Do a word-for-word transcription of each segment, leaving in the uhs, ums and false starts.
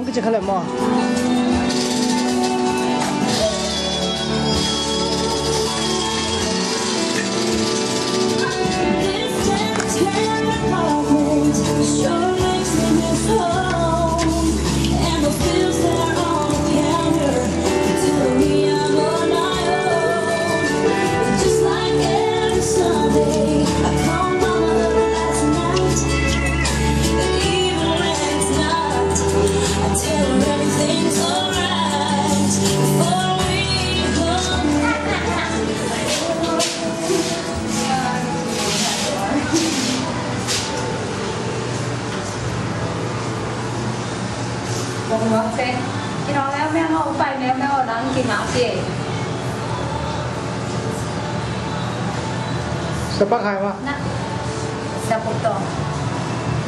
Ci kha leh maw? Kong nuam se. Kinawk meumeu, a upai meumeu, nang kingak hi. Siapa khai ma? Na, siapa tong?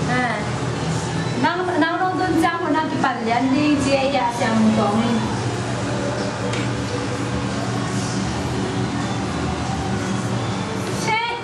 Ah. Nang, nang nong tun ciang, nang kipan lian ding ci a, siang tong hi. Shit!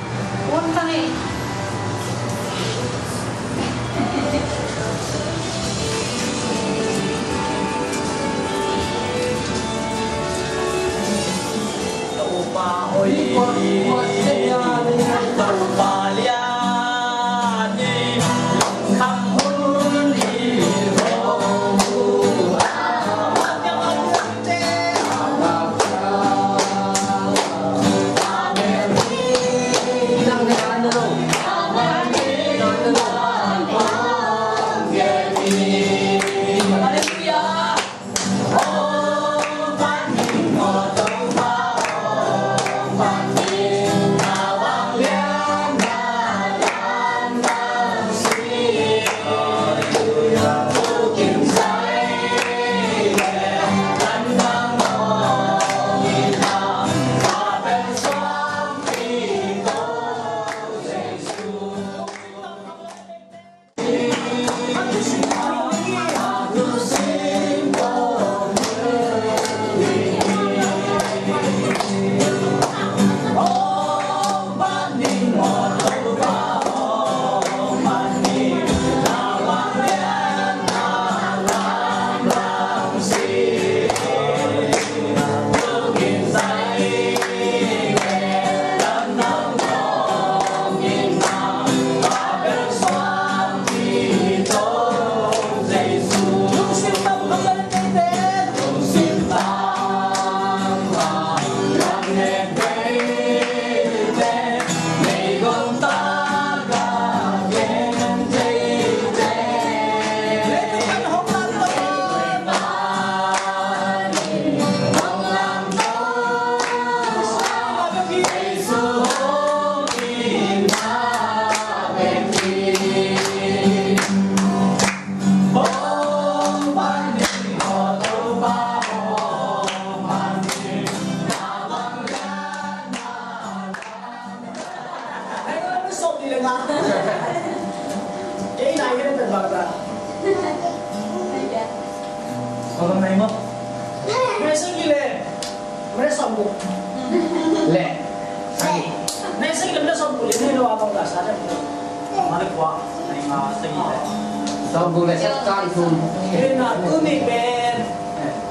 Sawmguk le sagih kan thum. Ina, tuni pen.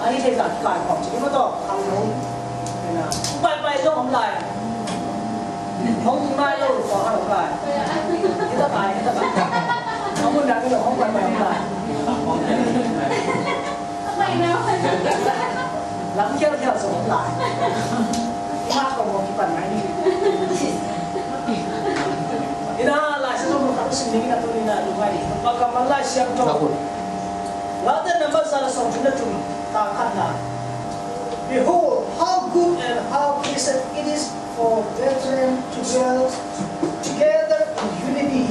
Ahi thei zat kai khawm ci ma tawh. Khang lo. Ina, pai pai zong om lai. Hong tung lai lo, khawm lai. Hita kai, hita kai. Hong mun dan lo, hong pai pai om lai. Lam khial khial sawm lai. Mak kong kong kipan ngai ni. Ina Lai Siangtho mun khat sim ding ina tuni ina lungngai ni. Bang kammal Lai Siangtho. Late Numbers za le sawmthum le thum, tang khatna. Behold, how good and how pleasant it is for brethren to dwell together in unity.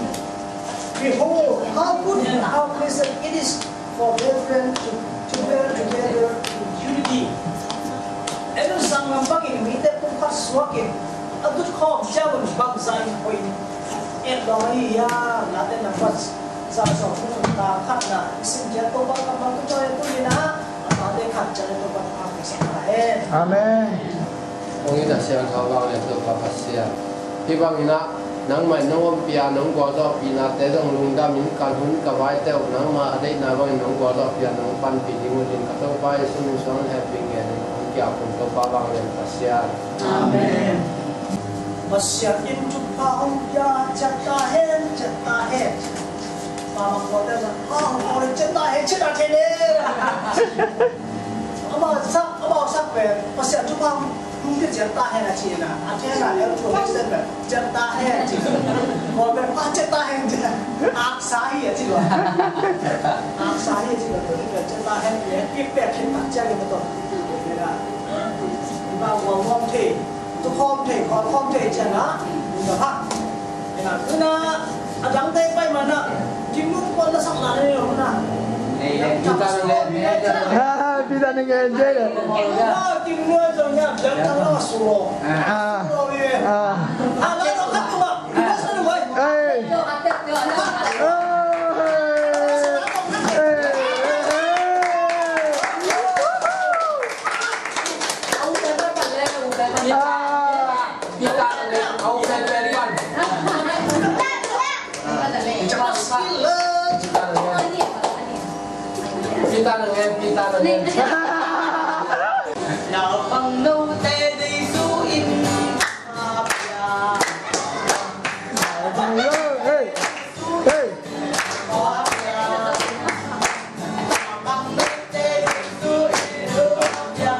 Behold, how good and how pleasant it is for brethren to, to dwell together in unity. Ei zong sanglam bangin mite pumkhat suakin a tutkhawm ciangun bangzah in hoih in et lawng ahi hiam? Late Numbers za le sawmthum le thum, tang khatna i sim ciat Topa kammal tungtawn in tuni-in a tate khat ciat Topa thupha pia sak ta hen. Amen. Hong it a siangtho vanglian Topa Pasian, hih bangin a Nangmah in nong ompih a, nong gualzawhpihnate zong lungdamin, ka hun ka vaite uh nangmah a deihna bangin nong gualzawhpih a, nong panpih ding uh hi. Ka Topa Jesuh min suang le hehpih ngenin kong kiap ung, Topa vanglian Pasian. Amen. Pasian in thupha hong pia, ciat ta hen, ciat ta hen. Mama kawte zong ha hong kaw le ciat ta hen, ciat ta hen. Amau sak, amau sak pen Pasian thupha hong pia, ciat ta hen a ci na. A thei na leu thu a ci pen ciat ta hen a ci. Kawl pen a ciat ta hen ci. Aksa hi a ci lo. Aksa hi a ci lo. Ciat ta hen. Pik pek khit tak ciat hi ma to. Ima guang guang thei. Tu khawm thei, khawm khawm thei ciang a, tu na phak. Ina, tu na, a dang thei pai man na, Kim Lun kuan na sak na ni lo na. Ei, ei, Peter na ngen, Peter na ngen. Ah, Peter na ngen, Jay na. Kim Lun, Kim Lun zong na, biak thang na su lo. Ah. Su lo, eh. Ah. Ah, la lo khat tu ma. Ei. Ei. Ei. Naupang note Jesu in a pia. Naupang note Jesu in a pia.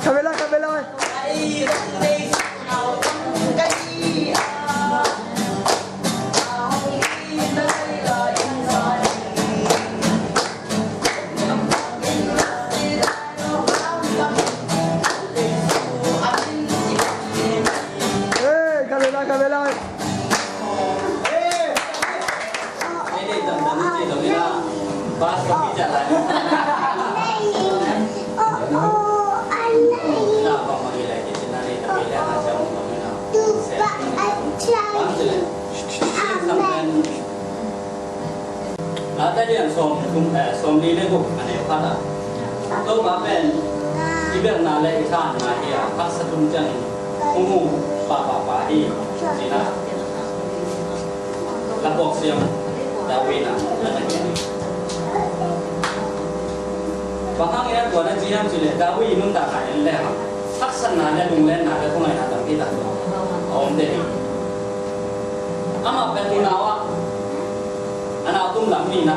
Camera, camera. Hey, camera, camera. Late lian sawm, eh, sawmli le guk a neu khat ah, Topa pen i belna le i thahatna hi a, haksa tum ciangin hong hu pahpah pa hi, ci-in a, Lapuak siam David in a, a na gen hi. Bang hangin a tua na ci hiam cih leh, David i nuntakna en leng haksatna le lunglenna le khuangaihna tampi tak a om den hi. Amah pen unau ah, a nau tum lam ni-in a,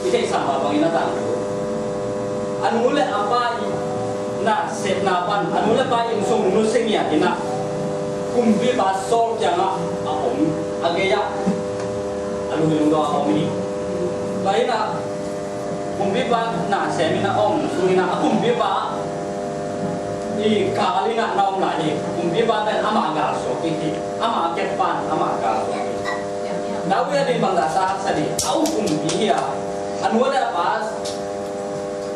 i theihsa mah bangin a tangko. A nu le a pa i nasepna pan, a nu le pa i innsung nusia ngiat in a, kumpipa Saul kiangah a om, a gei-ah a lui lungdam a om hi. Tua hi-in a, kumpipa nasem in a om sung in a, a kumpipa i gal in a na om lai hi. Kumpipa pen amah a gal suak hi. Amah a kep pan amah a gal suak hi. David a ding bangzah sa haksa ding, a uk kumpi hi a, a nu le a pa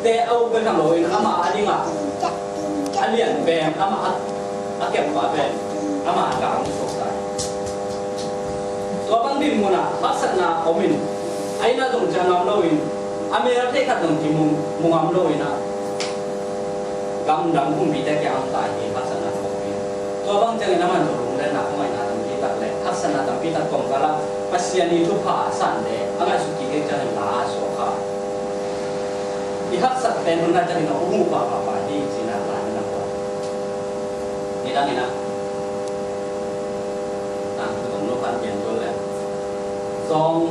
te a uk bek hang lo in amah a ding a, a lian pen amah a, a kep pa pen amah a gal hong suak ta hi. Tua bang dinmun ah haksatna om in, a inn ah zong ciah ngam lo in, a mel thei khat zong kimu, mu ngam lo in a, gamdang kumpite kiang hong tai hi, haksatna tawh om in. Tua bang ciangin amah zong lunglenna, khuangaihna tampi tak le haksatna tampi tak tawngkal ah Pasian i thupha a san le a ngaihsut kik ciangin la a suak kha. I haksat pen hun na ciangin a hong hu pahpah pa hi, ci-in a la na pua. Nidang in a, a, ka tong lo pan pian tuan le. Sawng,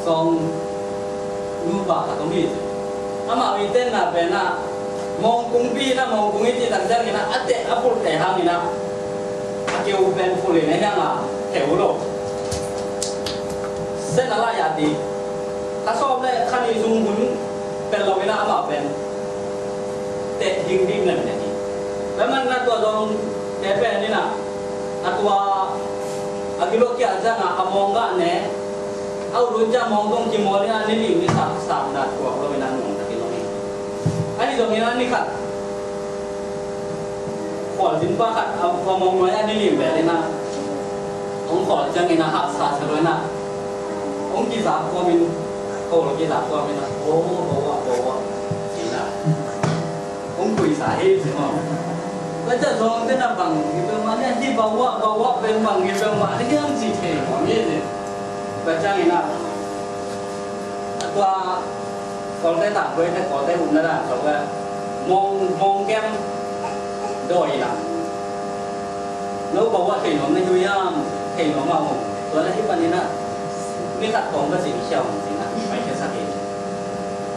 sawng nupa khat om hi. Amah i tenna pen a, mawngkungpi in a, mawngkung i cih tak ciangin a, a teh a pulh teh hangin a, a keu pen pulh in a hiang a, theu lo. Sen a lai a ti. Kha sawm le kha nih sung hun pel lo in a, amah pen teh dingding lemlem hi. Tua manin a tua zong te pen in a, a tua a gilo kia ciang a, a mawng gah ne, a ut hun ciang mawng tawh kimawl in a, ni lim ni sam, sam na tuak lo in a, nuam takin om hi. Ahi zongin a ni khat khualzin pa khat a, a mawng nuai a ni lim vel in a, hong khawl ciangin a haksa sa lo in a, hong kizap kawm in, khawl kizap kawm in a, "Aw, aw, aw, aw," ci-in a, hong Kuisa hi ci maw. Tua ciang zong tena bang hi peuhmah, nia hi bawah bawah pen bang hi peuhmah, nia hiam ci thei maw hi ci. Tua ciangin ah a tua Kawlte tangthu in ah Kawlte upna dan tawh mawng, mawng kem dawi in ah, no bawah thei nuam na hi uh hiam, thei nuam a um. Tua leh hih panin ah ni khat khawng ka cih khia ung ci-in ah paikhiatsak hi.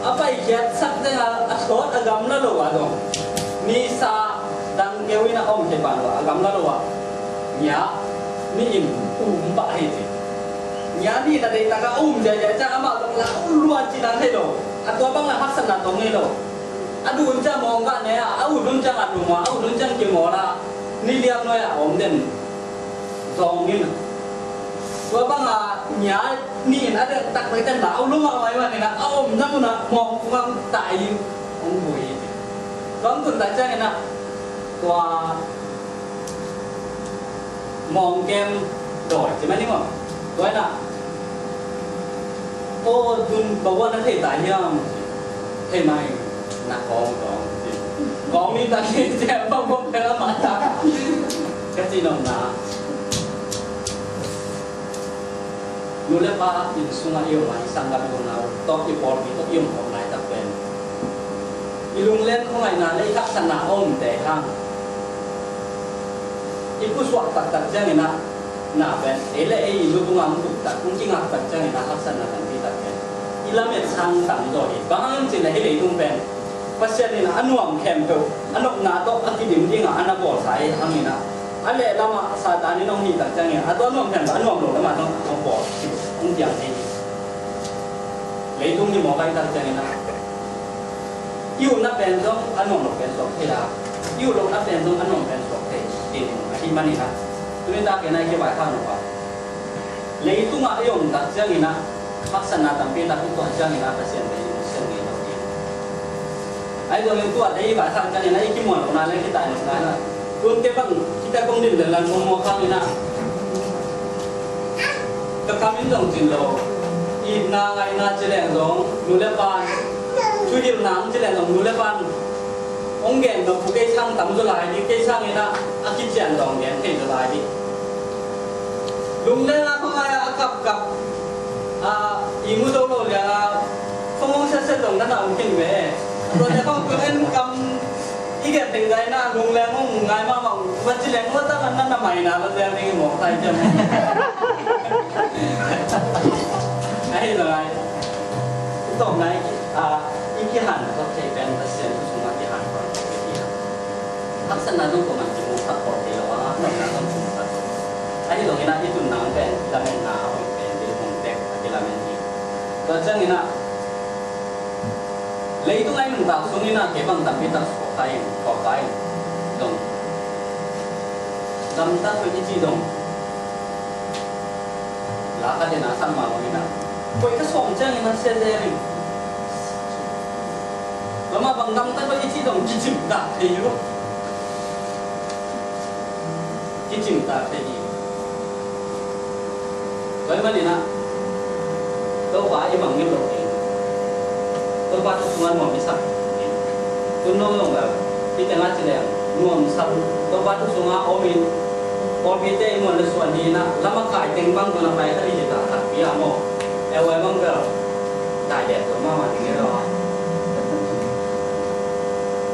A paikhiatsak teng a, a thawt a gamla lo a zong, nisa dang keu in a om thei pan lo a, a gamla lo a, nia nih in um pah hi ci. Nia nih in a deihtak a um ziahziah ciang amah zong lau luan ci dan thei lo. A tua bang la haksatna tawh ngei lo. A duh un ciang mawng gah ne a, a ut un ciang a lum a, a ut un ciang kimawl a, ni liam nuai a om den zawng in. Tua bang a nia nih in a deihtak pai ciang lau lum a, mai man in a, a omna mun ah mawng kung ah tai in hong vui hi. Tua hong tun tak ciangin ah tua mawng kem dawi ci mah ni maw. Tua in ah, aw, tun bawah na thei ta hiam? Thei mai na kawng kawng ci. Kawng ni ta ni ci a, bawah kem a mah ta. Ka ci nopna, nu le pa inn sungah i om a, i sanggam i omna uh tawh, i pawlpi tawh i om khawm laitak pen i lungleng khuangaihna le i haksatna a omte hang i pusuah taktak ciangin ah, na pen ei le ei i lu tungah hong tuk tak, hong kingak tak ciangin ah haksatna tampi tak pen i lamet sang tam zaw hi. Bang hang hiam cih leh hih leitung pen Pasian in a nuam khempeuh a nopna tawh a kidim dingah a na bawlsa ahih hangin ah, a lehlamah Satan in hong hih tak ciangin a tua nuam khempeuh a nuam lo lamah zong hong bawl, hong piang thei hi. Leitung hi mawk ahih tak ciangin ah, i utna pen zong a nuam lo pen suak thei a, i ut lohna pen zong a nuam pen suak thei, ti ding ahih manin ah, tuni takin ah i kivaikhak nop a, leitungah i om tak ciangin ah haksatna tampi tak i tuah ciangin ah Pasian pen i lungsim ngei lo ding. Ahi zongin tuate i vaikhak ciangin ah i kimuan lohna le kitaih lohna in ah, tun kei bang khit ciang kong din lel lan mawkmawk hangin ah, ka kam in zong cin lo, itna ngaihna ci leng zong nu le pa in, thuhilhna hong ci leng zong nu le pa in hong gen nop uh kei sang tam zaw lai ding, kei sangin ah a kician zong gen thei zaw lai ding. Lungleng a khuangai a kapkap a, i mu zo lo liang a, fong hong siasia zong na na om khin ve. Tuate khong tu en kam i gen teng zai na lungleng hong ngai mahmah uh, va ci leng ua tang an na na maina va zel ding i mawk tai ciam. Ahi zong ai, i tawpna i ki, a, i kihan khawk thei pen Pasian thu sungah kihan khawk thei hi. Haksatna zong kuaman kimu khat khawk thei lo a, nopna zong kimu khat khawk. Ahi zongin ah i tunna pen lametna a hoih pen, i hong tek a kilamen hi. Tua ciangin ah, leitung a i nuntak sungin ah kei bang tampi tak suak ka in, suak ka in zong, gamtat hoih i cih zong, la ka den a sak mah bangin ah, koih ka sawm ciangin ah sia zel in, tua mah bang gamtat hoih i cih zong kicimtak thei hi lo. Kicimtak thei hi. Tua ahih manin ah, Topa i mangngilh loh ding, Topa thu sungah nuam i sak ding. Tun nong zong bel, hih tengah ci leng nuamsa, Topa thu sungah om in, pawlpite i muan le suan hi in ah, lam a kai teng bang tun a pai kha ding hi ta, takpi a maw. Ewai bang bel, dai det tua mahmah ding hi lo a.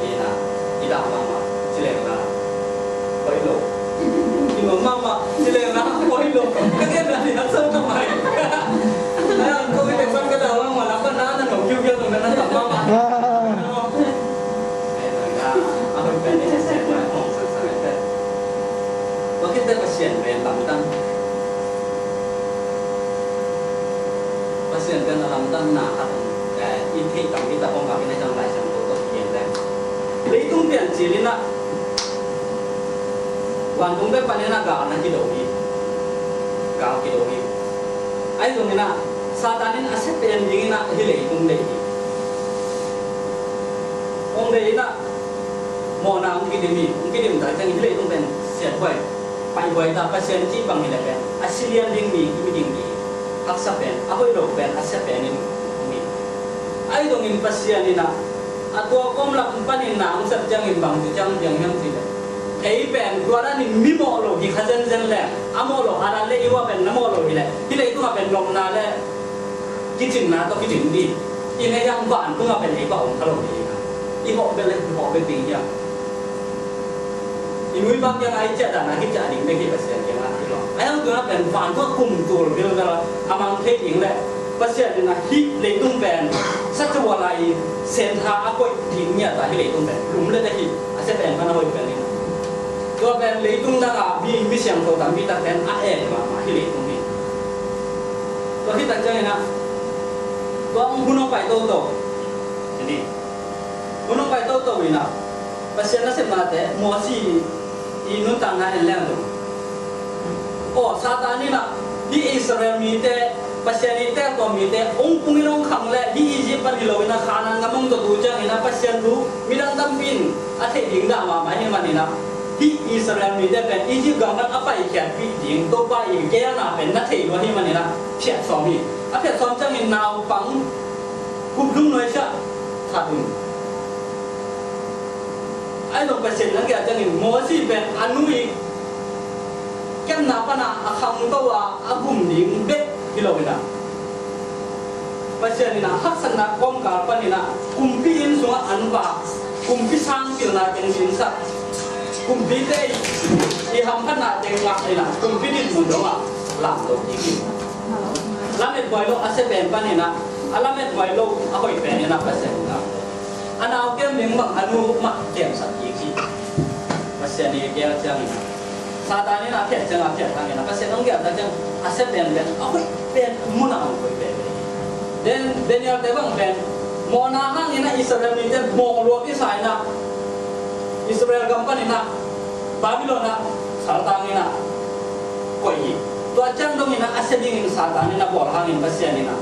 Hi in ah, i dah mahmah ci leng la hoih lo. I nuam mahmah ci leng la hoih lo. Ka genna hi a, sa na mai. Ai ang ko i tek pan ka dah mahmah la, ka na na nuam kiukiau, ka na tam mahmah. Ai, ai, a hoih pen i Pasian pen hong sang sang ai pen. Tua khit teh Pasian pen lamdang. Pasian pen a lamdang na khat, eh, i theih tampi tak om, ka kin a i tang Lai Siangtho tawh i gen leh, leitung piancil in ah, vantung bek panin ah gal na kido hi. Gal kido hi. Ahi zongin ah, Satan in a sia pen dingin ah hih leitung deih hi. Hong deih in ah, mawhna hong kidim hi. Hong kidim tak ciang hih leitung pen siathuai, paihhuai ta, Pasian cih bang hi leh pen a si lian ding mi, mi ding mi, haksa pen, a hoih lo pen a sia pen in hong hi. Ahi zongin Pasian in ah A tua kawm lam panin na hong sep ciangin bang ci ciang piang hiam cih leh, ei pen tua danin mi mawh lo hi kha zenzen leh, a mawh lo a dan leh i hua pen na mawh lo hi leh, hih leitungah pen nopna leh kicinna tawh kicin ding. I ne hiang vantungah pen ei pah om kha lo hi. I hawh bel leh i hawh bek ding hiam? I nu i pa kiangah i ciah dan a kiciah ding bek hi, Pasian kiangah i lawm. A hiang tungah pen vantung a kum tul vilvel a mang thei ding leh Pasian in a hih leitung pen sacuala i sentha a koih ding ngiat a, hih leitung pen lum leh dek hi. A sia pen pan a hoih pen hi. Tua pen leitung dang a mi, mi siangtho tampi tak ten a en mahmah hih leitung hi. Tua hi tak ciangin a, tua hun hong pai toto. Hun hong pai toto in a, Pasian nasepnate Mosi i nuntakna en leng dong. Aw, Satan in a, hih Israel mite, Pasian i teektuam mite hong pung in hong khang leh, hih Egypt pan hi lo in a Kanaan gam hong tot uh ciangin a, Pasian thu midang tampi in a theih ding dah mahmah ahih manin a, hih Israel mite pen Egypt gam pan a paikhiatpih ding Topa i geelna pen na thei lua ahih manin a, phiat sawm hi. A phiat sawm ciangin naupang kup lungnuai siah that un. Ahi zong Pasian in a giat ciangin Mosi pen a nu i kepna pan a khangto a, a gum ding bek hi lo in a, Pasian in a haksatna kawmkal panin a, kumpi inn sungah an vak, kumpi sang pilna teng sinsak, kumpite i hamphatna teng ngak in a, kumpi dinmun dongah lamto kik hi. Lametbuai lo a sia pen panin a, a lametbuai lo a hoih pen in a Pasian in a, a nau kem ding bang a nu mah kemsak kik hi. Pasian i geel ciangin a, Satan in a phiat ciang a phiat hangin a, Pasian hong geelta ciang a sia pen pen a hoih pen munah hong koih pen pen hi. Dan, Daniel te bang pen mawhna hangin a Israel mite mawh lua kisa in a, Israel gam panin a Babylon ah saltang in a koih hi. Tua ciang dongin a, a sia dingin Satan in a bawl hangin Pasian in a,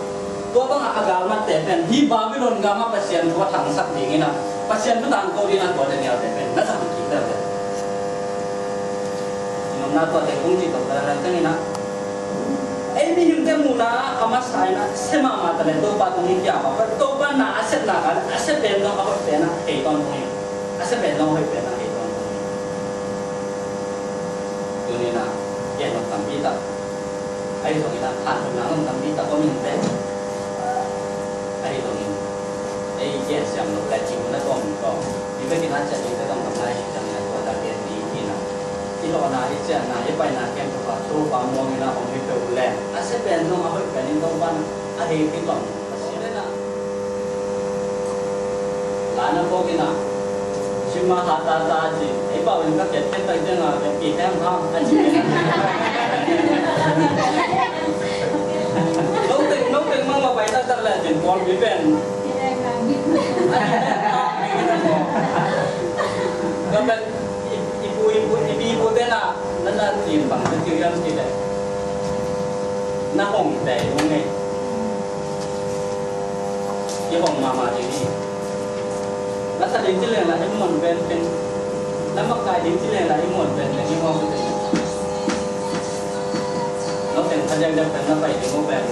tua bangah a galmatte pen hih Babylon gam ah Pasian thu a thangsak dingin a, Pasian thu tangko dingin a tua Daniel te pen na zang kik lel. Nopna tuate kong cih tawh ka la ciangin a, ei mihingte muhna ah a masa in a sia mahmah ta leh Topa tung i kiam a, Topa na a sepna ka leh a sia pen zong a hoih pen a hei tawntung hi. A sia pen zong a hoih pen a hei tawntung hi. Tuni in a gen nop tampi tak, ahi zongin a thanthotna nop tampi tak om in teh. Ahi zongin ei gen siam lo leh cing na tawm tawm. Mi vekin a ciah ding te tawm tam lai hi ciangin a tua tak gen ding hi na. I lawhna, i ciahna, i paina khempeuh ah Topa muang in a om hi peuh leh a sia pen zong a hoih pen in Topa in a hei kituam. A sia pen a la na kawk in a, sim a ha ta ta ci. Ei pau in ka kiat kiat tak ciang a, ka ki heng hang a ci. No teng, no teng mang ma pai tak tak leh cin Paul bi pen. Ka pen i, i pu, i pu, i pi pu te na, na na cin bang na ci riam ci leh. Na hong te hong ei. I hong mahmah ding hi. Na sa ding ci leng la i muan pen pen. Na makai ding ci leng la i muan pen pen i hong pen. No teng kha diakdiak pen na pai ding uh pen.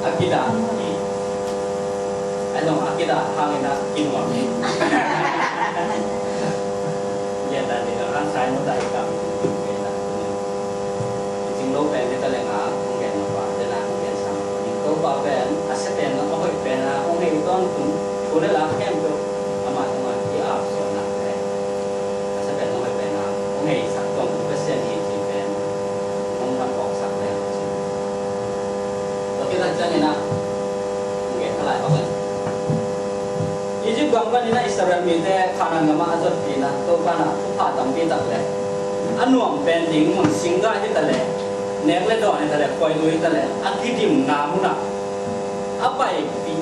A kidah hi. Ai zong a kidah hangin a kinuam hi. Lian dan ding a hang sai mu ta i kam. Cing lo pen hi ta leng a, kong gen nop a, den a kong gen sam. Ning Topa pen a sia pen a hoih pen a hong hei tawntung, thu le la khempeuh amah tungah ki-ap suahna pen a sia pen a hoih pen a hong heisak tawm Pasian hi cih pen hong lamphawksak pen a ci. Tua khit tak ciangin a, kong gen kha lai bang in Egypt gam panin a Israel mite Kanaan gam ah a zotpih in a, Topa in a thupha tampi tak le a nuam pen ding mun, singgah hi ta leh, nek le dawn hi ta leh, khuaitu hi ta leh, a kidimna mun ah a paipih,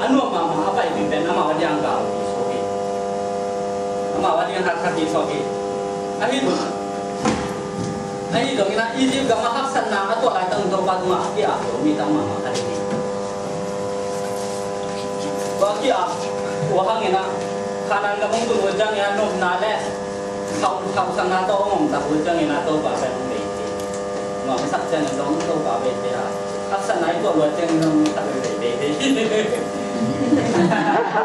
a nuam mahmah a paipih pen amau a diang galpi suak hi. Amau a diang haksat hi suak hi. Ahi zong, ahi zongin a Egypt gam ah haksatna a tuah laitak Topa tungah a ki-ap lo mi tam mahmah kha ding hi. Tua ki-ap uh hangin a Kanaan gam hong tun uh ciangin a nopna le khauh, khauhsakna tawh hong om tak uh ciangin a Topa pen hong bei thei. Nuamsak ciangin zong Topa bei thei a, haksatna i tuah lua ciangin zong khat bei bei thei. Tua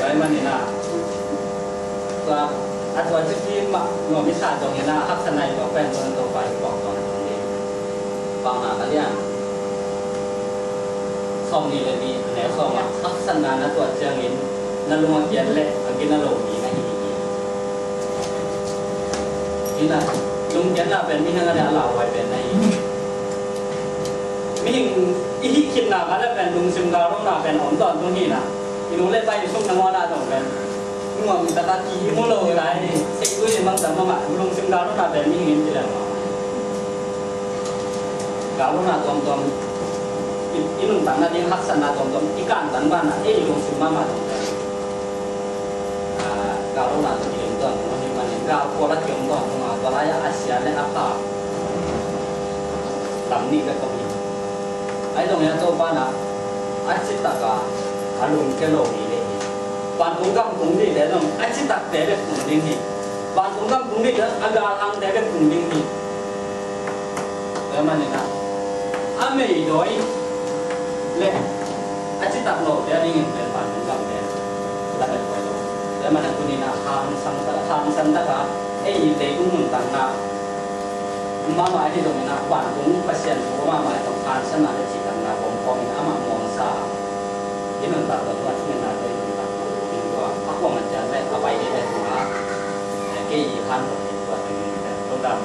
ahih manin ah, tua, a tua cipi mah nuam i sa zongin ah, haksatna i tuak pen zong Topa i puak tawntung ding. Paunak a lian sawmnih le nih, a neu sawm ah, haksatna na tuah ciangin na lung a kiat leh a gina lo mi na hi hi. Hi na, lungkiatna pen mihing a leh a lauhuai pen na hi hi. Mihing i hih khitna ka leh pen lungsim galromna pen om tawntung hi na. I nu le pa i sung nangawn ah zong pen nuam taka ki mu lo lai, sek tui in bangzah mahmah, lungsim galromna pen mihing in kilem mah. Galromna tuamtuam, i, i nuntakna ding haksatna tuamtuam i kantan banah ei i lungsim mahmah zong pen, ah, galromna tawh kilem tawntung ahih manin, gal pawl a kiom tawntung a, tua lai-ah a sia le a pha lam nih bek om hi. Ahi zongin a Topa in a citaka a lungkia lo mi le hi. Vantung gam tung dingte zong a citakte bek tung ding hi. Vantung gam tung dingte a galhangte bek tung ding hi. Tua ahih manin a, a meidawi le a citak lote a dingin pen vantung gam pen la bek koi lo. Tua ahih manin a tuni-in a hangsan, hangsan taka ei i leitung nuntakna mahmah ahi zongin a, vantung Pasian thu mahmah ahi zong, hangsanna le cihtakna gawmkhawm in amah muangsa a, i nuntak tawh tua thungetna tawh i nuntak tawh ding tua a kuamah ciat le a pai ding le tua, eh, kei i hanthot ding tua ding in tua dam.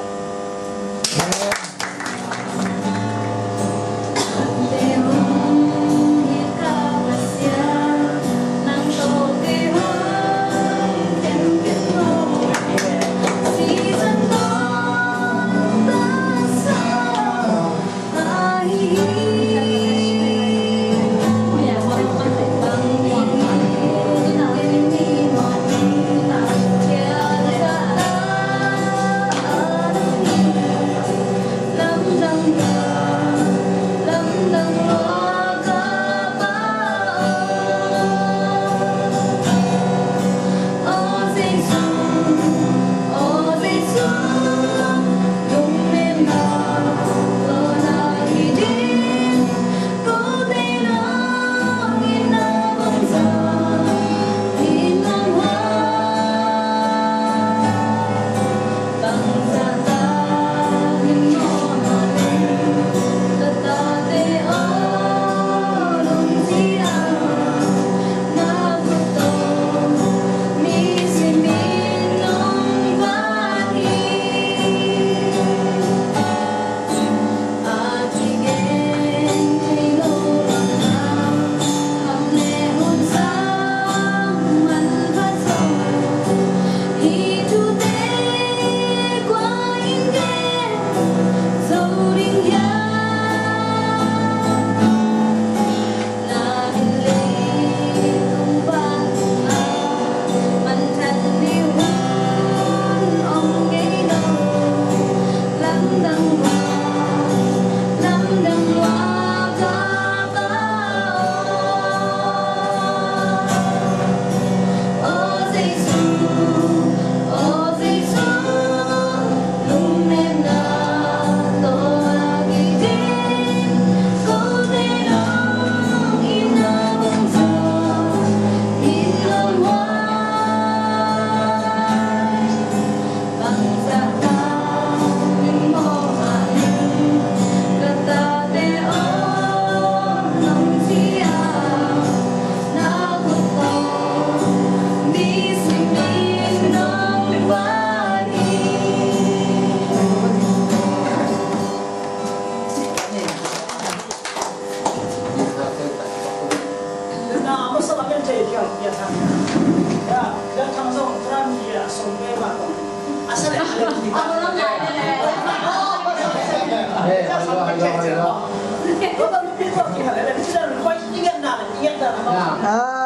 Ah.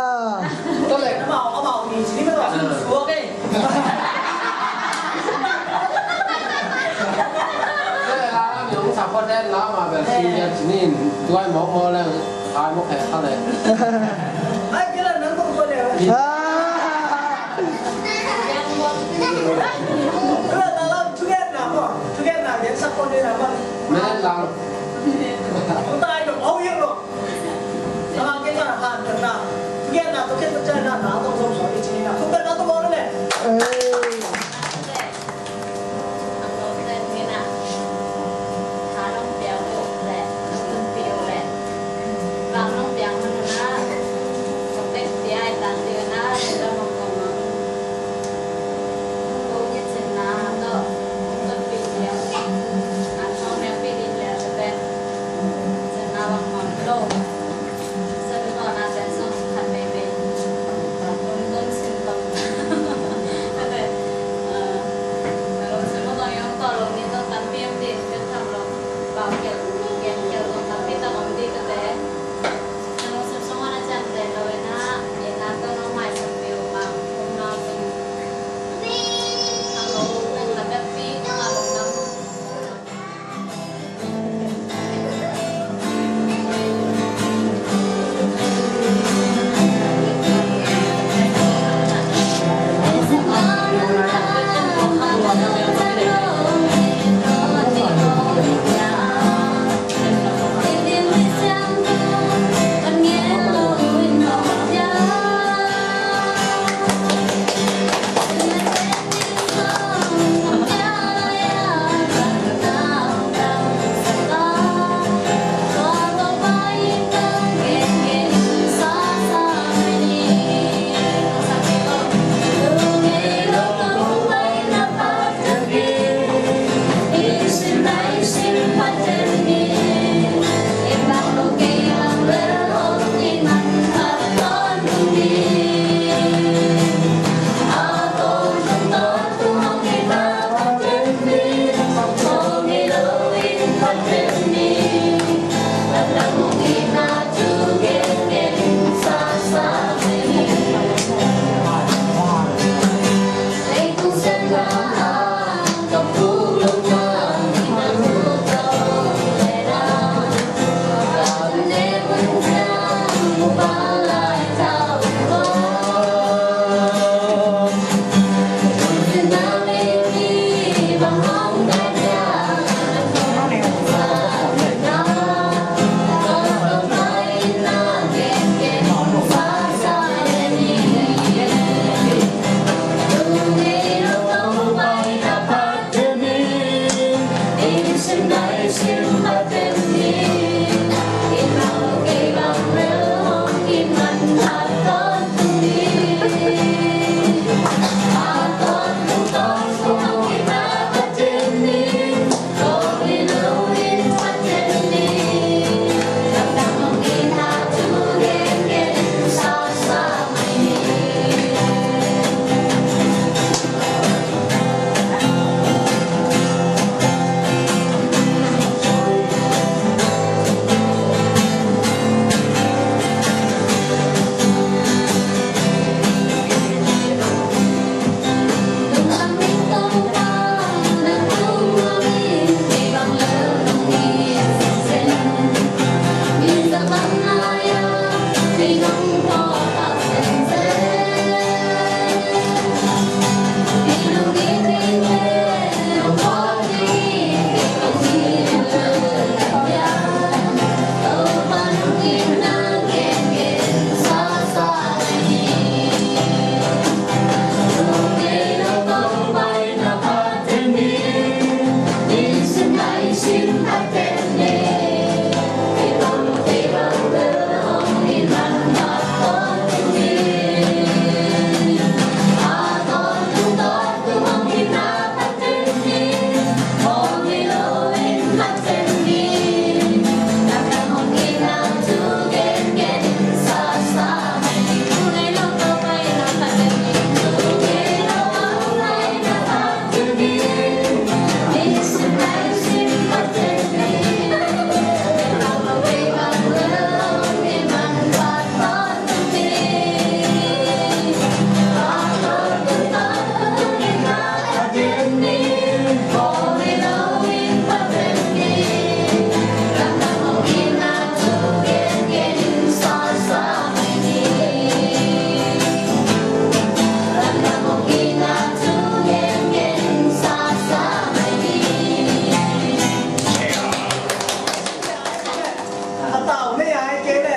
A tau ne ya, ai kei le.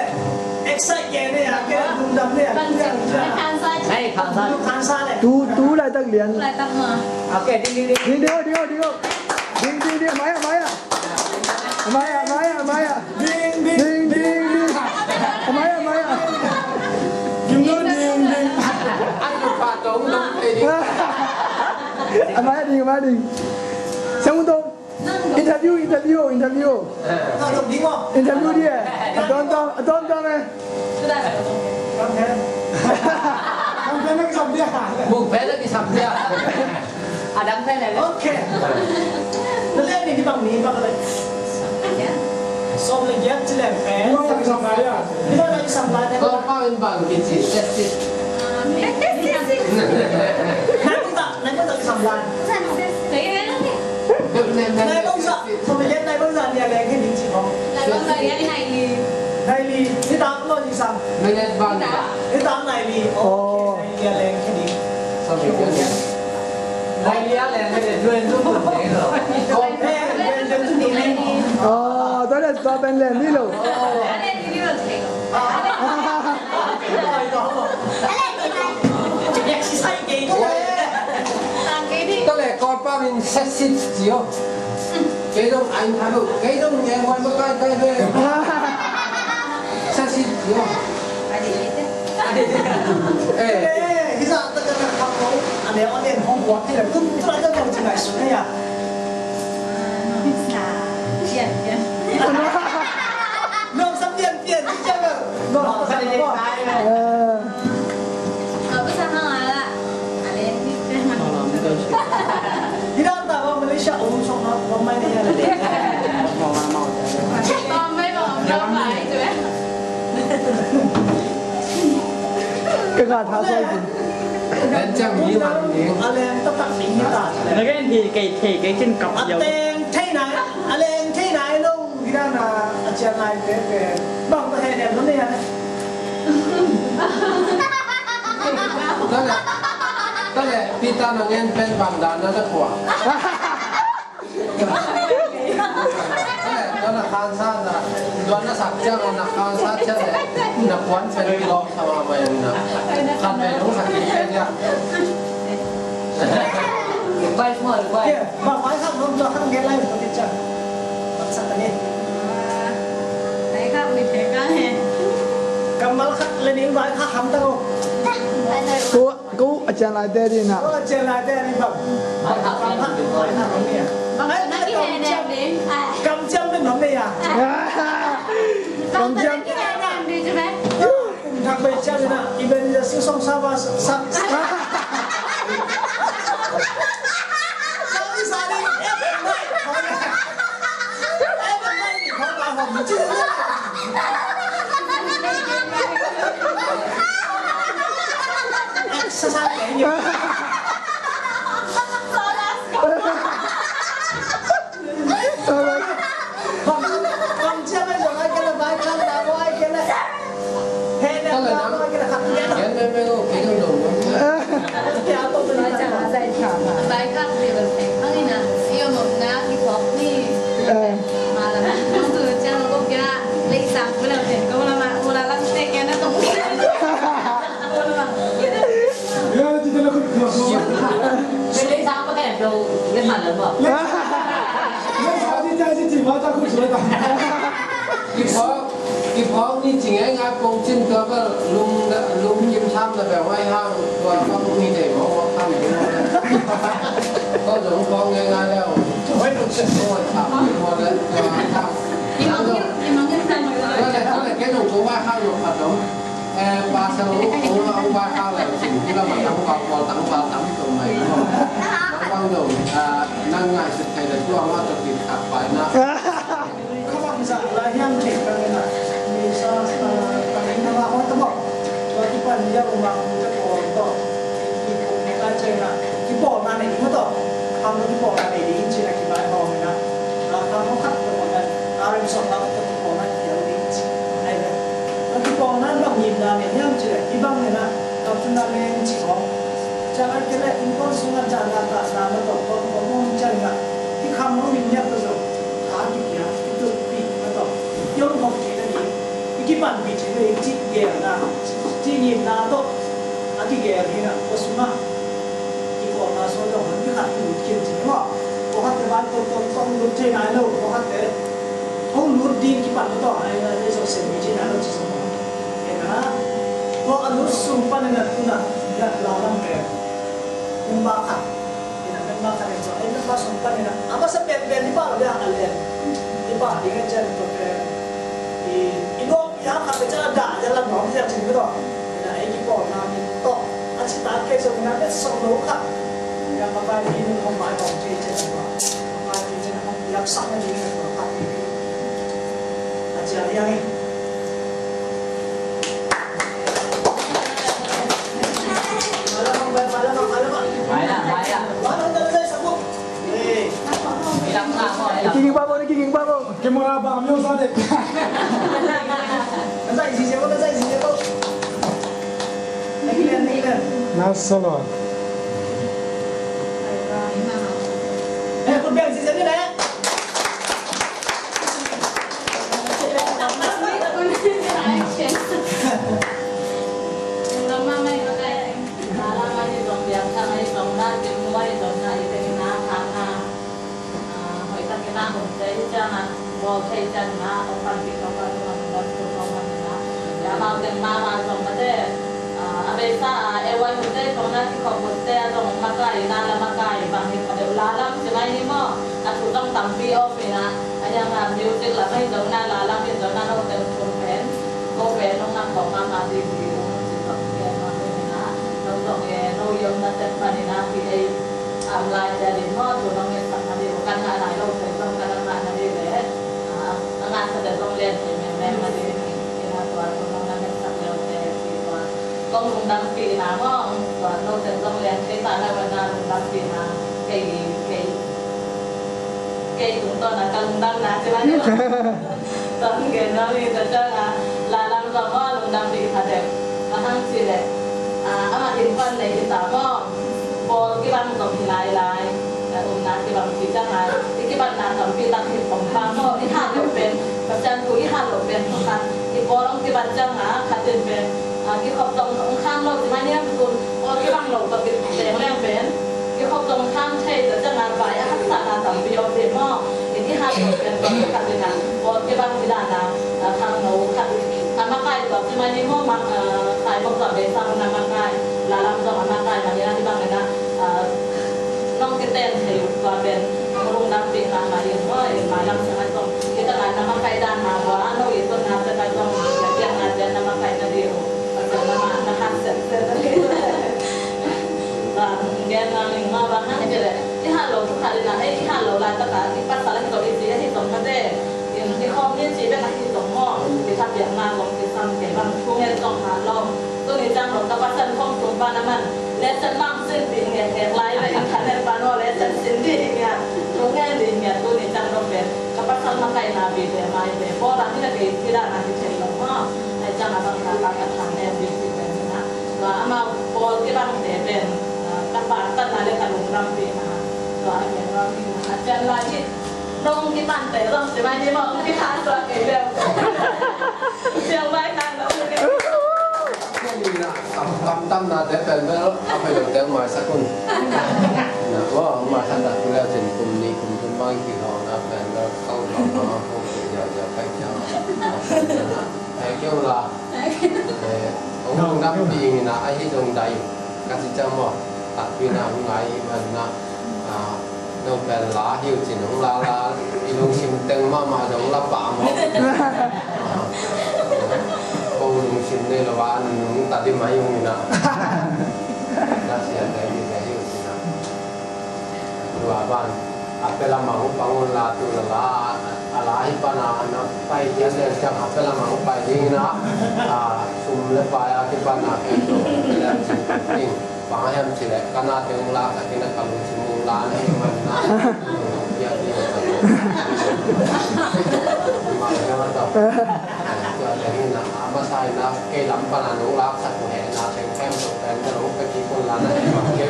Excite kei ne ya, kei lungdam ne ya. Hey, Khansa. Khansa le. Tu, tu laitak lian. Laitak ma. Okay, ding, ding, ding. Ding, ding, ding, ding, ding. Ding, ding, ding. Mai ah, mai ah. Mai ah, mai ah, mai ah. Ding, ding, ding, ding. Mai ah, mai ah. Ding, ding, ding. Mai ah, ding, mai ah, ding. Siang un tong. Interview, interview, interview. Interview dih eh. A tawntung, a tawntung eh. Buk pen lagi sam dia. Adam pen lagi. Okay. Nanti ini di bang ni, bang lagi. Sawm le giat ci leng pen. Hih bangzah kisam lai a. Hih bangzah kisam lai a. Kawlpau in bang kici, sessit. Nai bangzah, nai bangzah kisam lai. Nai bangzah, sawm le giat nai bangzah nih a leng khin ding ci bang. Nai bangzah nih a nai li. Nai li, nitak lo ci sam. Minute bang. Nitak nai li. Oh. Nai li a leng khin ding. Sawm le giat. Nai li a leng khin ding. Duan tung tung ding lo. Kong pen, duan tung tung ding. Oh, tua leh tua pen leng ni lo. Tua leh Kawlpau in sessit ci o. Kei dong a inn tha lo. Kei dong ngen huai ma kai kai ve. Sessit ci o. Eh. Eh, hi sa ta ka na ka ko. Ane on en hong wa. Ane tum tra ka ko ci ngai su ne ya. Nong sam pian pian ci jang. Nong sam pian pian. Eh. Nggak usah ngalah. Ada yang Hi dan ta ba Malaysia ong song na ba mai ne ya. Ba mai ba mai tu eh. Ka ga tha sai kin. Dan chang mi man ni. A leng ta tak ni ta. Na gen hi kei thei kei kin kap yau. A teng thei nai, a leng thei nai lo. Hi dan a, a cian lai pe pe. Bang ta he ne lo ne ya. Tua leh, tua leh, Peter na ngen pen bang dan na na pua. Tua leh, tua na khansa na, tua na sak ciang na khansa ciang leh, na puan pen kilawm sa mahmah in na. Khat vei dong sak kik pen ya. Vai semua, vai. Ya, vai, vai khat dong, tua khat ngen lai, tua khat ciang. Sak khat ni. Vai khat, vai khat, eh. Kammal khat leh ning vai khat ham ta lo. Ko, ko a cian lai te ding na. Ko a cian lai te ding bang. Bang, bang, bang, bang, bang. Bang, bang, bang, bang. Kam ciam pen bang, bang, ya. Kam ciam. Bang, bang, bang, bang, bang. Thak bai ciam na, even the sing song sa ba sa. Sa ni sa ni. Kiphawk, kiphawk ni ci ngeingai pong cin tua bel lum, lum kim tham na bel huai hang tua bang ni dei mo mo tham ni mo le. Ko zong phawk ngeingai leu. Ko tham ni mo le tua tham. Tua le, tua le, kei zong ko huai hang lo khat lo. Eh, pasal u, u, u vai hau lai cin, hi lam a tang pau, pau tang pau tang tung mai. Bang bang dong, ah, nang ngaihsut thei le tua ma tua kit khat pai na. Kha bang zah lai hiam thei ka ngen a. Mi sa, ah, ka ngen na ma hong ta bok. Tua kipan ya u ma u ta ko to. Ki, ki, ki, ka chai na. Kipawlna nei ding maw tawh. Khang lo kipawlna nei ding in cih na kibai hawm in a. A khang lo khat lo khat na. A rem sawm na kipawlna kipial ding cih. Ai na. Lo kipawlna bang ngimna nei hiam cih leh. Hih bang nei na. Kapcunna nei in cih hawm. Ciang a kei leh innkuan sungah zahna tahna maw tawh. Tua tua mawng ciang na. Hih khang lo min liak tua zong. Tha kipia, kitutpih maw tawh. Hih hong hawm kei na ding. I kipanpih theih loh i cih geelna, cih ngimna tawh a kigeel hi na, kua sungah kikawlna sual dong hon kikhat lut khin cih maw? Pawlkhatte vai tawh tawh tawh lut thei nai lo, pawlkhatte hong lut ding kipan tawh nai na, tei zawh sem mi thei nai lo cih sung maw? Hi na, tua a lut sung panin a tun a, na la lam pen, kum ba khat. Ina member khat in zong, ei member sung pan ina. A masa penpen i pau dia a lian. I pau ding a cian tua pen. I, i nuam i hang khat pen cian a dah, cian lam nuam cian cin tua. Ina ei kipawlna min tawh. A ci ta kei zong ina bet song lo khat. Ina ka pai ding nun hong mai hong ci cian a tua. Ka pai ding cian a hong piak sak na ding a tua khat. Camera ba myo sa de. Nice one. Amaute mama zong mate, a beisa a ewai mute kong na kikhop mute a zong makai na la makai bang hi kha deuh la lam ci mai ni maw? A thu zong tampi om ina, a hiang a music lam ahi zong na la lam hi zong na no ten thum pen ko pen nong na kong mama di di um ci zong pen no ina no zong e no yom na ten pan ina pi ei Am lai te ding maw, tu nong ngetsak na ding, kan ngah nai lo te zong kan ngah na ding le, a ngah sa te zong lian te meng meng na ding, ina tua tu nong na ngetsak leu te si tua. Kong lungdam pi na maw, tua no te zong lian te ta na wan na lungdam pi na, kei kei kei tung to na ka lungdam na ci ma ni maw. Zong gen zong hi ta ciang a, la lam zong maw lungdam pi kha deuh. Bang hang ci leh, a, amah innkuan nei hi ta maw. Pawl kibang zong hi lai lai. Ka umna kibang ci ciang a, i kibatna tampi tak hi pong pa maw. I hat loh pen, Pasian thu i hat loh pen thu khat. I pawl hong kibat ciang a, khat in pen, a, kikhop zong hong khang lo ci mai niam tun. Pawl kibang lo ka bit leng leng pen. Kikhop zong khang thei ta ciang a vai a haksatna tampi om thei maw? I kihat zong pian zong khat in a pawl kibang ci dan a khangno khat a makai tua ci mai ni maw? Khai bok tua beisa hun a makai, la lam zong a makai mah ni a hih bang in a nong kiten thei uh tua pen lungdam pi mahmah in maw? In mailam ciang a zong hih tang a na makai dan mah tua a no i zon na ciang a zong na piang na ciang na makai na ding uh. Pasian na mah na hat set set na ding uh. Tua gen nang ning maw bang hang ci leh, i hat lo thu khat in a, ei, i hat lo laitak a i pasal ahi zong, i zi ahi zong mate, i khawm ni ci bek ahi zong maw, i thapiakna zong kisam kei bang thu ngen zong hat lo. Tuni ciang lo ka pasal khawm tung pan a man lesson mang sin dih ngekngek lai ve, internet pan aw lesson sin dih hi ngiat, thu ngen dih hi ngiat. Tuni ciang lo pen ka pasal makaihna bi ve mai ve, pawl a hi na kei hi dan a hi thei lo maw. Ai ciang a bang ka ka ka than ngen dih hi ve hi na. Tua amau pawl kibangte pen, ah, ka pahtakna le ka lungdampihna tua a gen nuam hi. A cian lai hi nong kipante zong ci mai ni maw, kong kithansuak kei leu. Ciang vai khang nong kei. Cian ni na, kam, kamtamnate pen bel a hoih lote maisak un. Na, maw, maisak tak tu leu cin kum nih kum thum bang kilawhna pen bel kau lawh bang a kong kei ziauziau kai ciang. Thank you la. Eh, hong lungdam pi ing ina ahi zong dai ka ci ciang maw, takpi na hong ngai ih man na, ah, no pen la hi uh cin hong la la, i lungsim teng mahmah zong la pah maw. Ah, ko lungsim nei lo a nung ta di mai ung ina. Na sia teng hi te hi uh cin a. Tua ban a pia lamah hong pang un la, tu la la a la hi pan a na pai cian leng ciang a pia lamah hong pai ding ina, a, sum le pai a kipan a khempeuh hong pia leng cin ding. Bang a hiam cih leh ka nate hong laksak ina ka lungsim hong la na hi man na. Hong pia ding. Mah hiam a tawh. Tua teng hi na, a masa hi na, kei lam pan a nong laksak uh hehna teng khempeuh pen ka nong pia kik un la na hi bang kei.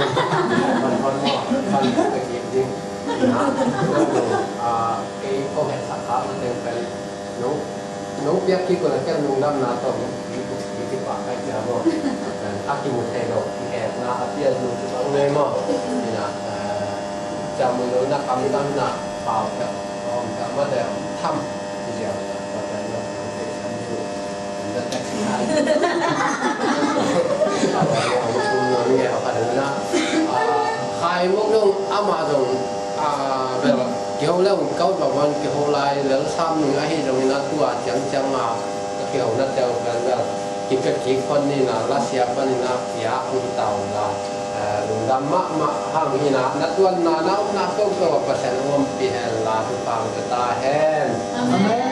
Pan hon maw, pan pia kik ding. Na, ah, kei ko hehsak kha ma teng pen nong, nong piak kik un a kem lungdamna tawh mi, mi, mi kipah kai pia maw. A kimu thei lo, kihehna a piak lo kipah ngei maw. Hi na, ah, ciamui lo na kamtam na pau pia, om pia ma de tham. Khai mok dong amah dong, ah, bel kiho le un kau tua van kiho lai lel sam ning ahi dong ina tua ciang ciang a kiho na teu bel bel kipia kik pan ni na la sia pan ni na pia ang tau la. Eh, lungdam mahmah hang hi na, na tuanna na upna kongkong a Pasian hong ompih hen la, thupha hong pia ta hen. Amen.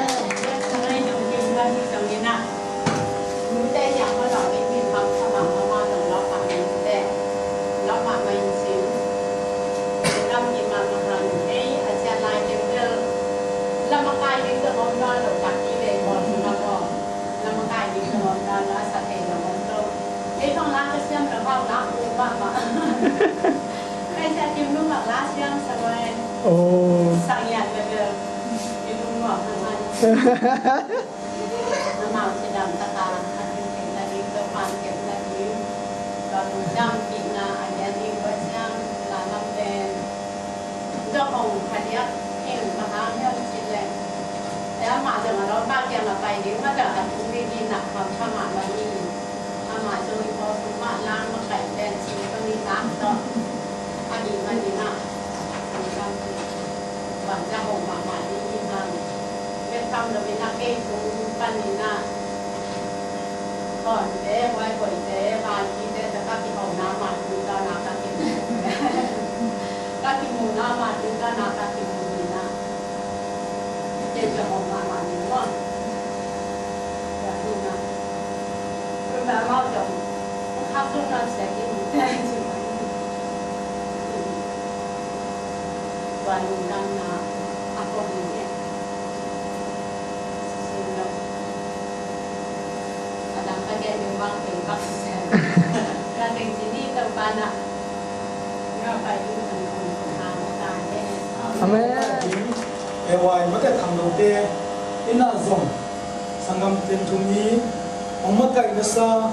Hong na lo tak i lei maw, na maw. Na makai ding na hong na la sa thei lo hong lo. Ei bang la ka siam lo hau na u mahmah. Kai sa kim lung lak la siam sa lo e. Oh. Sang yat bebel. Kim lung lak na man. Amau cidam taka a kim kim na ding, Topa'n kepna ding. Bang dam kikna a lian ding, Pasian la lam pen. Zong hong phadiak in ka hang hiam cih leh, e, amah zong a lawmpa kiang a pai ding mah zong a tung ding hi nak, hamsa mahmah hi. Amah zong i pawlkhat mah lang makaih pen cih bang i tak tawh. Ahih manin ah, bang zong hong mahmah ding hi hang. Bek tham lo in ah kei tung panin ah Hawnte, huai hoihte, vanpite tawh ka kihona mah tungtawn a ka kimu. Ka kimuna mah tungtawn a ka kimu hi na. Kei ka hong mahmah ni maw. Tua hi na. Tua amau zong, kha sung na sek in. Tua nungdamna a kong hi. Sim lo. A dang ka gen ding bang kei bak sisem. Ka teng ci ni Topa na. Nga pai ding kan kun kun ha mo ta ne. Amen. E wai mate khangnote ina zong sanggam ten thum ni hong makaih nasa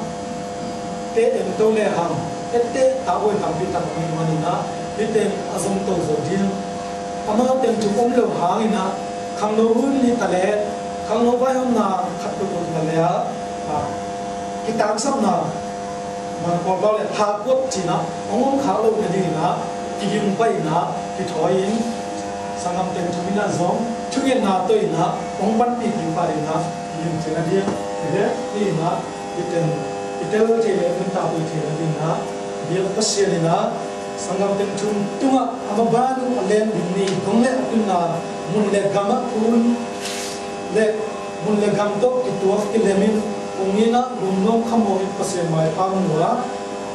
te en to le hang, ette ta buai tampi tak mai manin ah, hih ten a zong to zo ding. Amau ten thum om lo hangin ah, khangno hun hi ta le, khangno vaihawmna khat tuk om ta le ah, a, kitangsapna, man Kawlpau le hakuat cih ah, hong om khak loh nadingin ah, kiging pai in ah, kithawi in, sanggam ten thum in ah zong, thungetna tawh in ah, hong panpih kik pah in ah, kiging cih nading, hi in ah, i tel, i tel thei le, i tel thei nadingin ah, biak Pasian in ah, sanggam ten thum tungah a maban uh a len ding ni, dong le a tunna mun le gam ah kun le mun le gam tawh kituak kilem in, kong in ah lungnuam khamawh in Pasian maipha mun uh ah,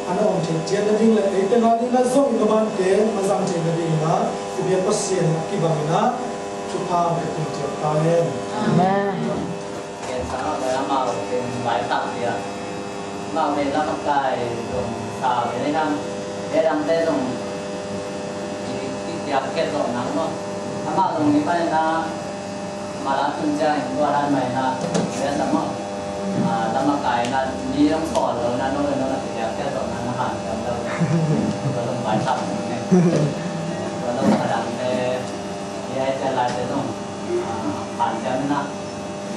a na om thei ciat nading le eite ngah ding ah zong i mabante a zang thei nadingin ah, i biak Pasian a kibang in ah, thupha hong pia tung ciat ta hen. Amen. Ken sang a bai amau ken bai tak dia. Amau ken lam a kai zong sa ve le hang. E dangte zong i, i kiak ket zawh nang maw. Amau zong ni pai na ma la tun cia in tua dan mai na. Ve sa maw. A, lam a kai na ni zong kawl lo na no le no na kiak ket zawh nang na han kam lo. Tua zong bai tak ne. Tua zong a dangte. Ni ai cia lai te zong. A, pan cia na.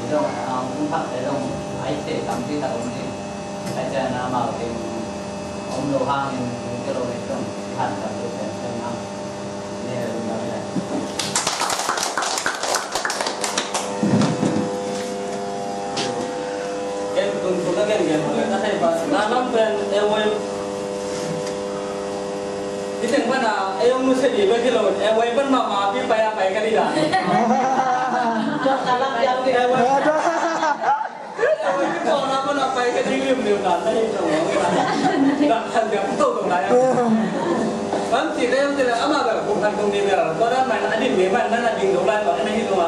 Zong, a, hong thak te zong, ai te tampi tak om ding. Ai te na mau ding, om lo hangin, hong kelo ding zong, han tam lo pen pen na. Ni he lum dam le. Ken tun tun a gen gen le, ta thei pa, na lam pen, e wai. Hi teng pan a, e ong nu se di lo hi lo, e wai pan ma ma pi pai a pai ka di dan. Na lam yang di. E wai. Tua na pana pai ka ding lim lim dan na hi tua. Dan han ding to to na ya. Bang ci ding ci ding ama ba kum khat kum ni ba. Tua dan mai na ding ni man na ding do lai ba na hi tua.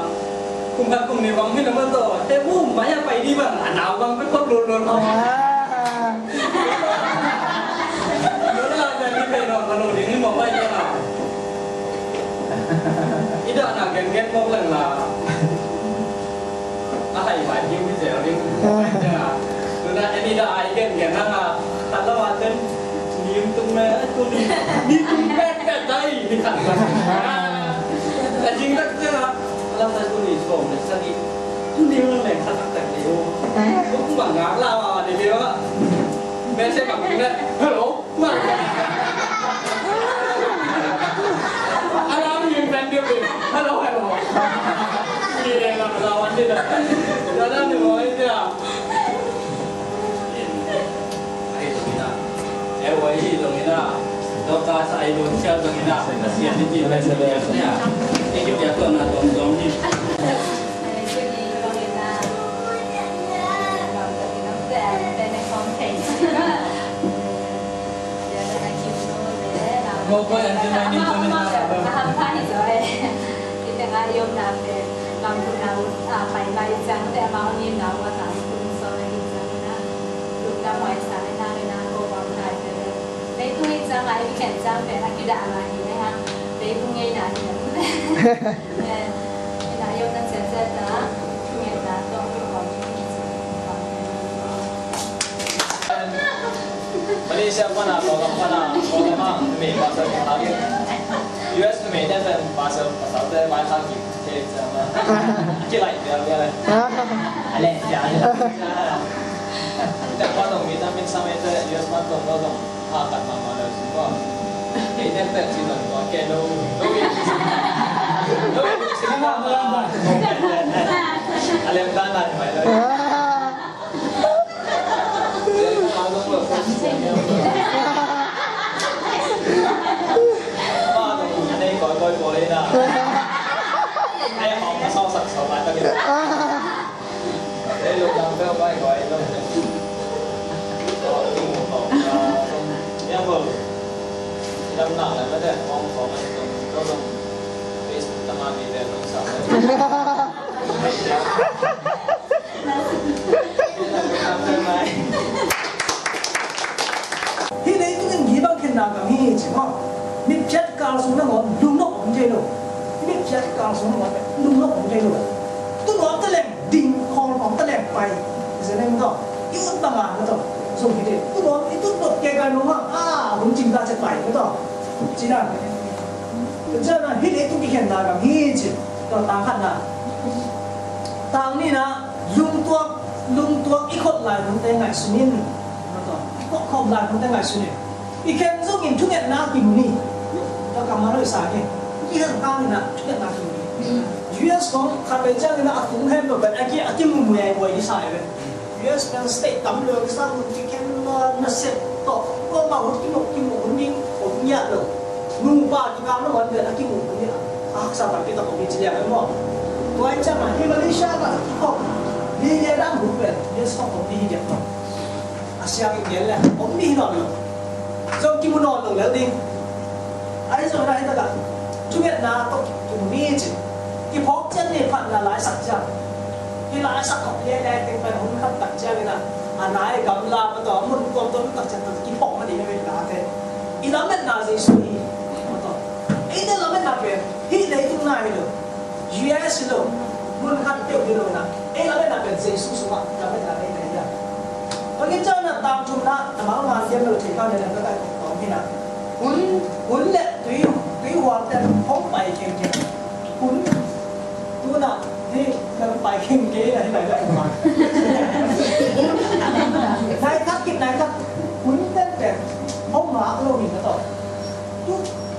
Kum khat kum ni bang hi na man to. Te bu ma ya pai di bang ana bang pe ko lo lo. Tua na ni pe no ka lo ding ni mo pai ya. Ida na gen gen mo lang la. A hai bai hiu hi zel ding. Tuna en i da ai gen gen na nga. Khat lo a ten. Nim tung me, tung ni, ni tung pet pet dai, ni khat lo. A jing tak cia. Lam na tuni som le sagi. Tuni lo le khat tak tak dei o. Tung bang nga la wa ni dei o. Me se bang ni le. Hello. Alam yung tanda ko. Hello, hello. Hindi na lang lawan din. Dada ni mo ito. Ay, ito na. Eh, wai, ito na. Doktor sa idol siya, ito na. Kasi yan, hindi na siya. Hindi siya ito na, tong, tong, ni. A, pai lai ciang te amau ni na wa ta ni tung so na hi ciang na. Luk ta mai sa na na na ko wa na te le. Leitung hi ciang ai weekend ciang te a kidah na hi na ha. Leitung ngei na hi na. Eh, ina yo na cia cia ta. Ngei na to ko wa ni. Malaysia pana ko ka pana ko ka ma me pasal ka U S me ne pasal pasal te mai ka ki. Kilai bial bial. Ale bial. Te pa dong mi ta min sa me te U S ma dong dong dong. Ha kat ma ma le su ko. Kei te te ci dong ko ke lo. Lo. Lo. Ale ta na mai lo. Hih leitung in gibang khenna gam hi ci maw? Mitphiat kal sung nangawn lungnop om thei lo. Mitphiat kal sung nangawn lungnop om thei lo. Tu nuam ta leng ding, khawl nuam ta leng pai. Zen em tawh i ut bang a na tawh zong hi thei. Tu nuam i tut nop kei kai nuam a, a hun cing ta ciat pai na tawh. Ci na. Tua ciangin hih leitung kikhenna gam hi ci. Tua tang khatna. Tang nihna, lungtuak, lungtuak i khot lai hunte ngaihsun in. I khot khop lai hunte ngaihsun in. I khen zongin thungetna kimu ni. Tua kammal hoih sa hi. I khen kha nihna thungetna kimu ni. U S kong khat vei ciangin a tung hem lo pen a ki, a kimu mu ei buai i sa hi ve. U S pen state tam lo, kisa hun kikhen na, na sep tawh, ko ma hun kimuk, kimuk hun ding, hun ngiat lo. Nupa kikal lo, hun pen a kimuk hun ding, a haksa tampi tak om hi ci liang lo maw. Tua hi ciang a, hi Malaysia ka kikop, hi le dang hun pen, U S kop om hi hi diak maw. A siang i gen le, om hi hi nawn lo. Zong kimu nawn lo lel ding. Ahi zong na hi tak a, thungetna tawh kimu ni ci. Kiphawk cian ni phatna laisak ciang. Hi laisak khop liailiai teng pen hun khat tak ciangin a, a nai gamla ma tawh a mun tuamtuam tak ciang tawh kiphawk ma ding a vei la te. I lametna Jesu hi ma tawh. Eite lametna pen hih leitung na hi lo. U S hi lo. Mun khat peuh hi lo na. Ei lametna pen Jesu sungah lametna ei na hi a. Bangin ciang na tang thumna, na mangman diam lo thei kau ne na ka kai kong hi na. Hun, hun le tui, tui huam te hong pai kengkeng. Hun, tuna, hi, na pai keng kei na hi lai lai ma. Nai khat kit, nai khat. Hun ten pen hong ngak lo hi na tawh. Tu,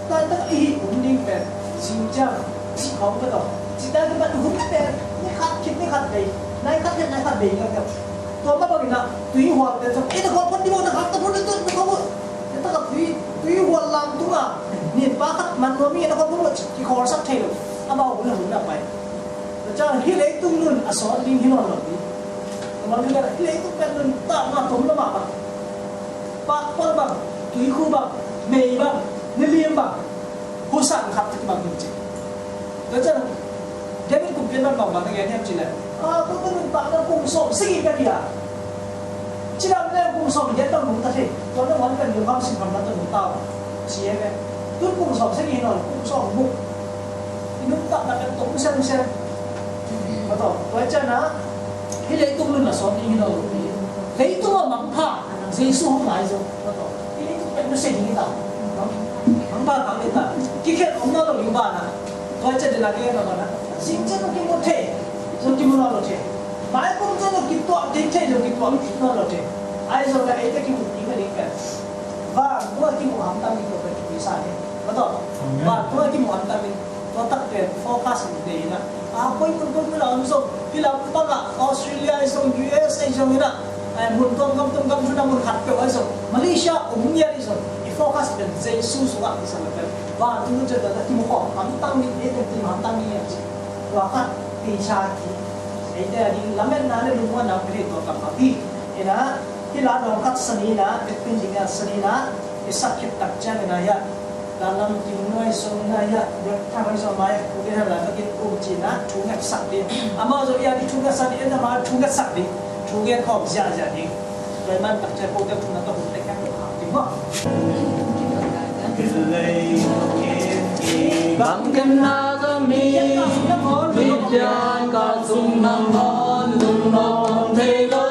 tai tak i hun ding pen, sing ciang, si khong ka tawh. Si tai kit ma tu hun pen, ni khat kit, ni khat bei. Nai khat kit, nai khat bei ngak ngak. Tua ma bangin a, tui huam ten tawh. Eh, na khong phun di bo, na khong phun di bo, na khong phun. Tua ka tui, tui hual lam tunga, nin pa khat man nuam hi na kong phun lo, kikhawlsak thei lo. Amau hun a hun na pai. Tua ciang hih leitung nun a sawt ding hi nawn lo hi. Amau hun a hih leitung pen nun ta ma tom lo mah bang. Pakpon bang, tuikhu bang, mei bang, nilim bang. Husan khat kibang ding ci. Tua ciang David kumpian bang bang bang na gen hiam ci leh, a, tua tua nuntakna kum sawm sigi ka dia. Cidam le kum sawm giat bang nungta thei. Tua na wan kan nungkam sin kam na tua nungta uh. Ci e ve. Tun kum sawm sigi hi nawn kum sawm muk. I nuntakna kan tua kum sen kum sen. Tua tua ciang a, hih leitung nun a sawt ding hi nawn lo. Leitung a mangpha, Jesu hong lai zo. Tua tua. Hih leitung pen na sei ding hi ta. Mangpha kang hi ta. Kikhen om nawn lo ding banah. Tua ciang ding a kei na banah. Sing ciang na kimu thei. Zong kimu nawn lo thei. Mai kum ciang na kituak ding thei, zong kituak nawn lo thei. Ai zong na eite kimu ding a ding pen. Vantung a kimu hamtang ding tua pen kipisa ding. Tua tua. Amen. Vantung a kimu hamtang ding. Tua tak pen focus in deih in a. A, koi mun, koi mun a om zong, hih lam bang a, Australia ahi zong, U S ahi zong in a. A, mun tuam gam, tuam gam, tuam gam, mun khat peuh ahi zong. Malaysia om ngiat ahi zong. I focus pen Jesu sungah i sa pen. Vantung mun ciang tua kimu khawm hamtang ding, ei pen kimu hamtang ding ahi. Tua khat, pisa ki. Eite a ding lametna le lungmuanna pia tua kam khat hi. In a, hih la dawng khat sa ni in a, pekpin ding a sa ni in a, i sak khit tak ciang in a hia. Lam kim nuai sung nai ah, rak thang nuai sung mai ah, khuge ha lai, bakin um cina, thu ngatsak ding. Amau zong ia ding thu ngatsak ding, en amau thu ngatsak ding, thu ngen khawm ziahziah ding. Lai man tak ciang ko te thu na tawh hun te kan hak ding maw. Bang ken na ka mi, mi pian ka sung nang non, lung non thei lo.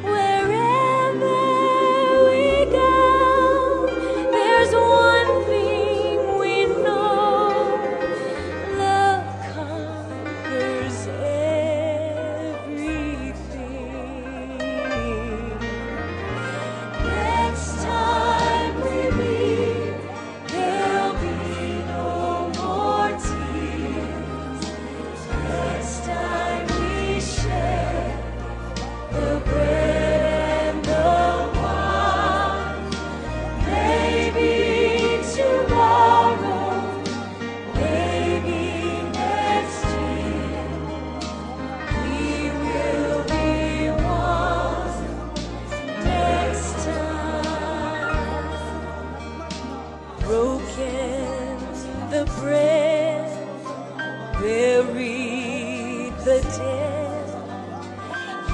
Wherever we go, there's one thing we know. Love conquers everything. Next time we meet, there'll be no more tears. Next time we share the bread and the wine. Maybe tomorrow, maybe next year, we will be one next time. Broken the bread, buried the dead,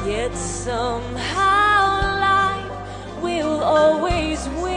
yet somehow life will always win.